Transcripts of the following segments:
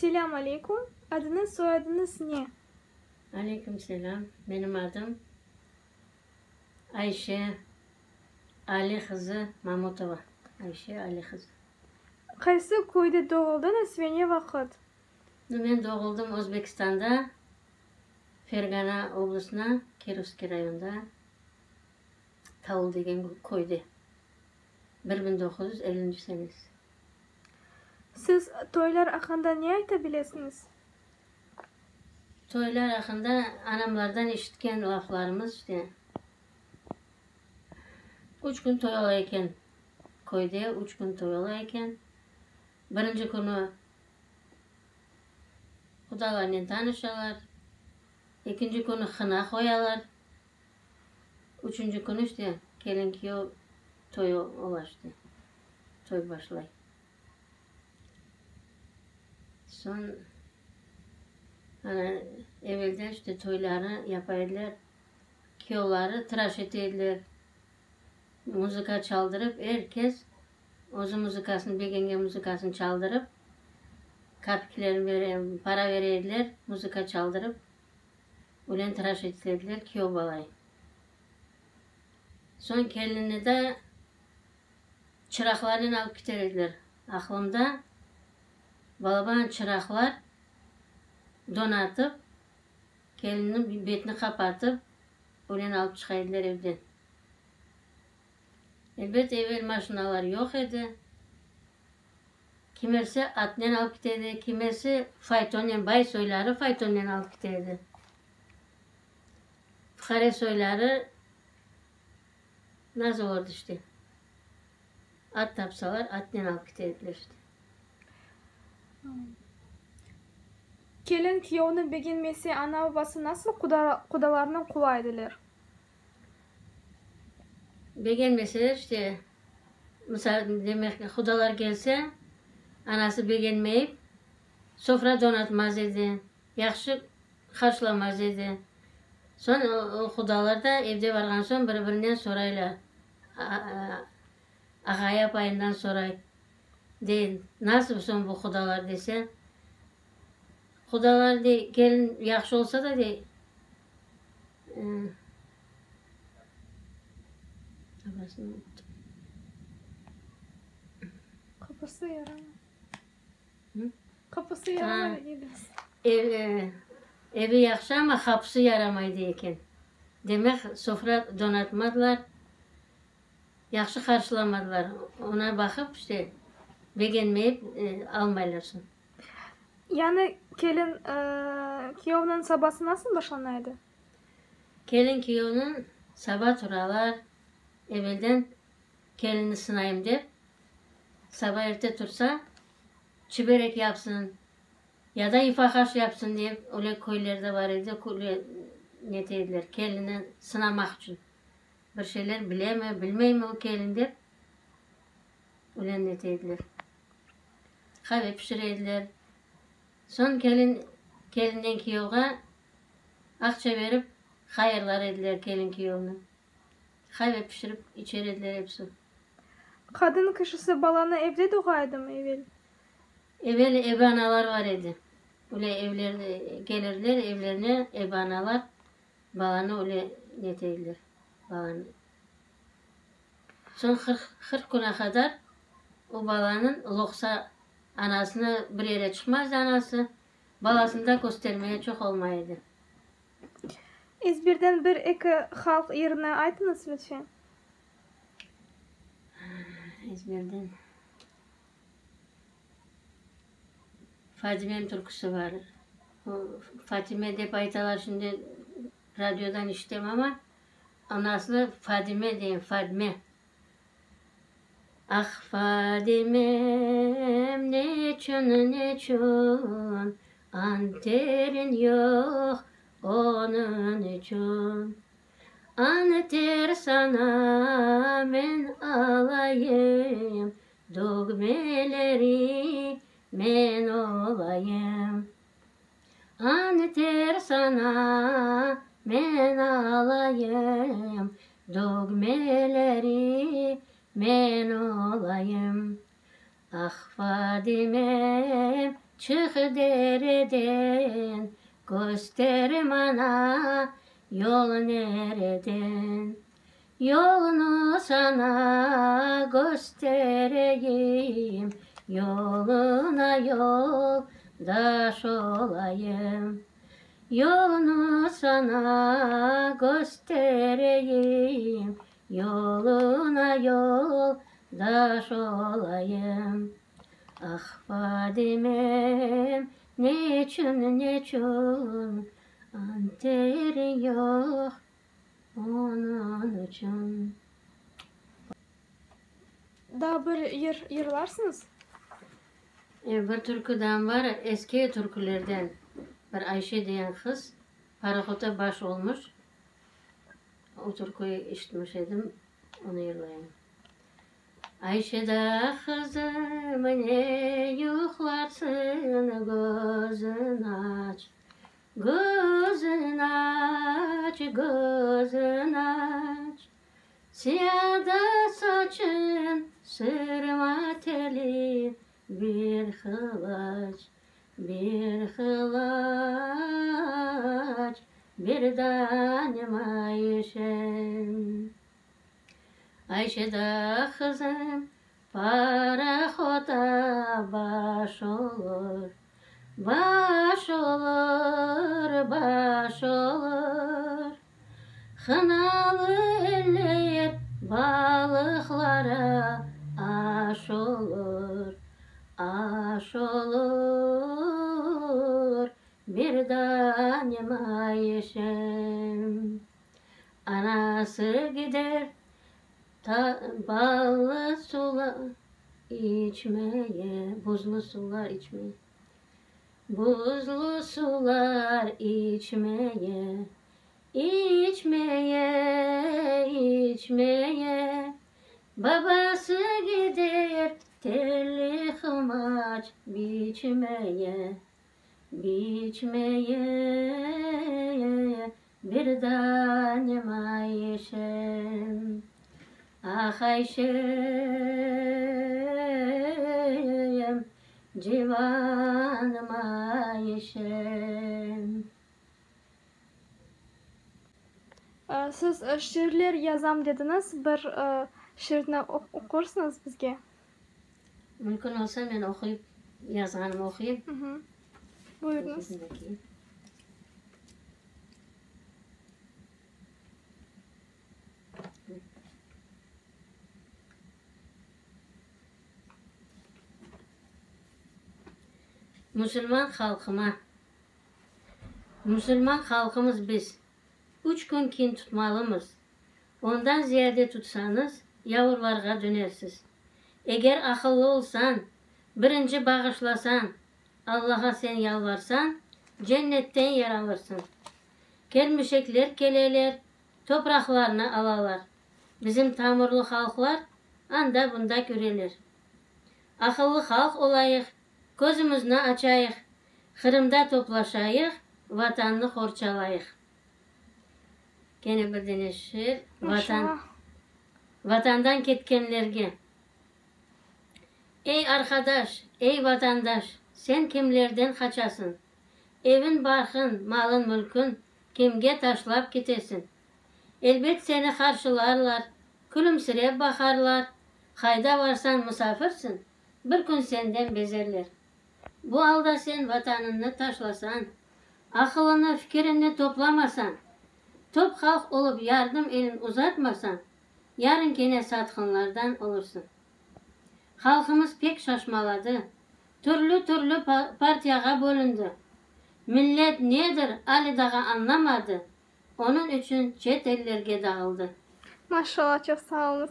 Selâm aleyküm! Adıñız, soyadıñız ne? Aleyküm selâm! Menim adım Ayşe Ali qızı Mamutova. Ayşe Ali qızı. Qaysı köyde doğuldıñız ve ne vaqıt? Men doğuldım Özbekistanda, Fergana oblastına, Kirovskiy rayonda, Taul degen köyde, 1950 senesi. Siz toylar aqqında ne ayta bilesiñiz? Toylar aqqında anamlardan eşitken laflarımız işte, üç kün toy ola eken köyde, üç kün toy ola eken. Birinci künü qudalarnen tanışalar, ekinci künü hına qoyalar, üçünci künü işte kelin-kiyev toy ola işte, toy başlay. Soñ, ana, evelden işte toylarnı yapa ediler, kiyevleri tıraş ete ediler, muzıka çaldırıp, er kes özü muzıkasını, begengen muzıkasını çaldırıp, kapiklerini bere, para bere ediler, muzıka çaldırıp, öyle tıraş ete ediler kiyev balayı. Soñ kelinni de Çıraqlarnen alıp kiter ediler. Aqlımda, balaban çıraqlar donatıp, kelinniñ betini qapatıp, öyle alıp çıqa ediler evden. Elbet, evel maşinalar yoq edi. Kimersi atnen alıp kite edi, kimersi faytonnen, bay soyları faytonnen alıp kite edi. Fuqare soyları Nasıl olurdı işte. At tapsalar, atnen alıp kete ediler işte. Kelin kiyevni begenmese, ana-babası nasıl qudalarnı quva ediler? Begenmeseler işte, misal, demek, qudalar kelse, anası begenmeyip, sofra donatmaz edi, yahşı Qarşılamaz edi. Soñ o qudalar da evde barğan soñ bir-birinden soraylar. Ağayı apayından soray, dey, nasıl soñ bu qudalar dese, qudalar, dey, kelin yahşı olsa da, dey, Qapısı yaramay. Qapısı yaramay dedi. Evi yahşı, amma qapısı yaramay dey eken. Demek, sofra donatmadılar, yahşı qarşılamadılar. Ona baqıp, işte, begenmeyip almaylar soñ. Yani kelin kiyevniñ sabası nasıl başlana edi? Kelin kiyevniñ saba turalar, evelden Kelinni sınayım dep, saba erte tursa, çiberek yapsın, ya da ifahaş yapsın dep, öyle köylerde bar edi, öyle nete ediler, kelinni sınamaq içün. Bir şeyler bilemi, bilmeymi o kelin dep, öyle nete ediler. Qave pişire ediler. Soñ kelin, kelinden kiyevge aqça berip hayırlar ediler kelin-kiyevni. Qave pişirip içer ediler episi. Qadın kişisi balanı evde doğa edimi evel? Evel ebe-analar bar edi. Öyle evler, kelirler evlerine ebe-analar, balanı öyle nete ediler, balanı. Soñ 40, 40 küne qadar o balanıñ loqsa anasını bir yere çıqmazdı anası, balasını da köstermeye çoq olmay edi. Ezberden bir-eki halq yırını aytıñız, lütfen. Ezberden. Fadimem türküsi bar. Fatime dep aytalar şimdi, radiodan işitem amma, onıñ aslı Fadime deyim, Fadme. Ah, Fadimem, neçün, neçün anterin yoq, onıñ içün anter sana men alayım, dögmeleri men olayım. Anter sana men alayım, Dögmeleri men olayım. Ah, Fadimem, Çıq dereden, Köster maña yol nereden. Yolnı saña köstereyim, Yoluna yoldaş olayım. Yolnı saña köstereyim, Yoluna yoldaş olayım. Ah, Fadimem, neçün, neçün anteriñ yoq onıñ içün? Daa bir yır yırlarsıñız? Bir türkü daa bar, eski türkülerden. Bir Ayşe degen qız parohodda baş olmuş. O türküyü eşitmiş edim, onı yırlayım. Ayşe da qızım, ne yuqlarsıñ, közüñ aç, közüñ aç, közüñ aç. Siya da saçıñ, sırma teli, bir qılaç, bir qılaç, bir danem Ayşem. Ayşe da qızım parohodda baş olur, baş olur, baş olur. Hınalı eller balıqlara aş olur, aş olur, bir danem Ayşem. Anası gider ta ballı sular içmeye, buzlu sular içmeye, buzlu sular içmeye, içmeye, içmeye. Babası gider telli humaç biçmeye, Biçmeye bir danem Ayşem, Ah, Ayşem, civanım Ayşem. Siz şiirler yazam dediñiz, bir şiirni oqursıñız bizge? Mümkün olsa men oquyıp, yazğanımı oquyım. Buyurıñız. Musulman halqıma Musulman halqımız biz, üç kün kin tutmalımız. Ondan ziyade tutsañız, yavurlarğa dönersiz. Eger aqıllı olsañ, birinci bağışlasañ, Allağa sen yalvarsañ, cennetten yer alırsıñ. Kelmişekler keleler, topraqlarnı alalar. Bizim tamırlı halqlar anda-bunda küreler. Aqıllı halq olayıq, közümizni açayıq, Qırımda toplaşayıq, Vatannı qorçalayıq. Kene bir dene şiir, Vatan, Vatandan ketkenlerge. Ey, arqadaş, ey, vatandaş, sen kimlerden qaçasıñ? Evin-barqın, malın-mülkün kimge taşlap ketesiñ? Elbet seni qarşılarlar, külümsirep baqarlar, qayda varsañ musafirsiñ, bir kün senden bezerler. Bu alda sen Vatanıñnı taşlasañ, aqılını, fikirini toplamasañ, top halq olıp yardım elin uzatmasañ, yarın kene satqınlardan olursıñ. Halqımız pek şaşmaladı, türlü-türlü partiyağa bölündi. Millet nedir ali daha añlamadı, onıñ içün çet ellerge dağıldı. Maşallah, çoq sağ oluñız.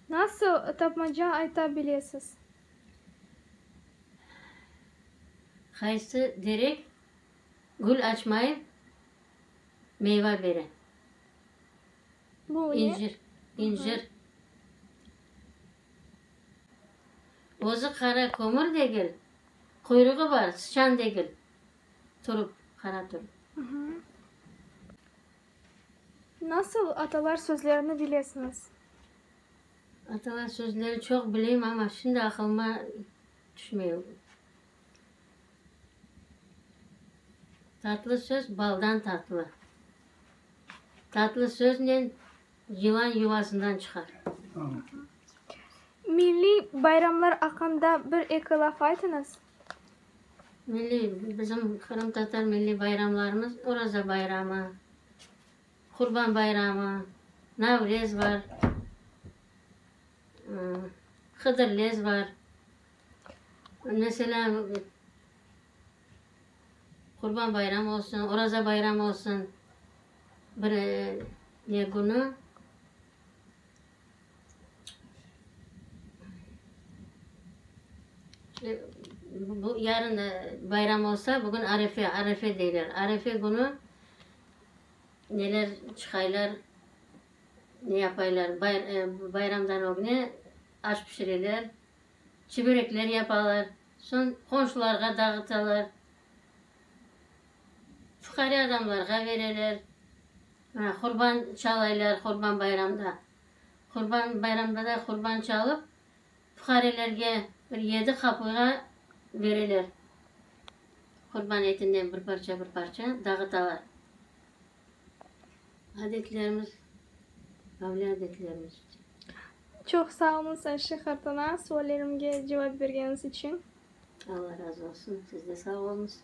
Nasıl tapmaca ayta bilesiz? Qaysı terek gül açmayıp meyva bere? Bu ne? İncir. İncir. Özü qara kömür degil, quyruğı bar, sıçan degil. Turup, qara turup. Nasıl atalar sözlerini bilesiñiz? Atalar sözleri çoq bileyim, amma şimdi aqılıma tüşmey. Tatlı söz baldan tatlı. Tatlı söznen yılan yuvasından çıqar. Milliy bayramlar aqqında bir-eki laf aytıñız. Milliy, bizim qırımtatar milliy bayramlarımız Oraza bayramı, Qurban bayramı, Navrez bar, Hıdırlez bar. Meselâ, Qurban bayram olsun, Oraza bayram olsun, bir ne künü bu yarın bayram olsa, bugün arefe, arefe deyler. Arefe künü neler çıqaylar, ne yapaylar, bayramdan ögne aş pişireler, çiberekler yapalar, soñ qonşularğa dağıtalar, fuqare adamlarğa bereler. Qurban çalaylar Qurban bayramda. Qurban bayramda da qurban çalıp, fuqarelerge bir yedi qapığa bereler. Qurban etinden bir parça-bir parça dağıtalar. Adetlerimiz, böyle adetlerimiz. Çoq sağ oluñız, Ayşe qartana, suallerimge cevap bergeniñiz içün. Alla razı olsun, siz de sağ oluñız.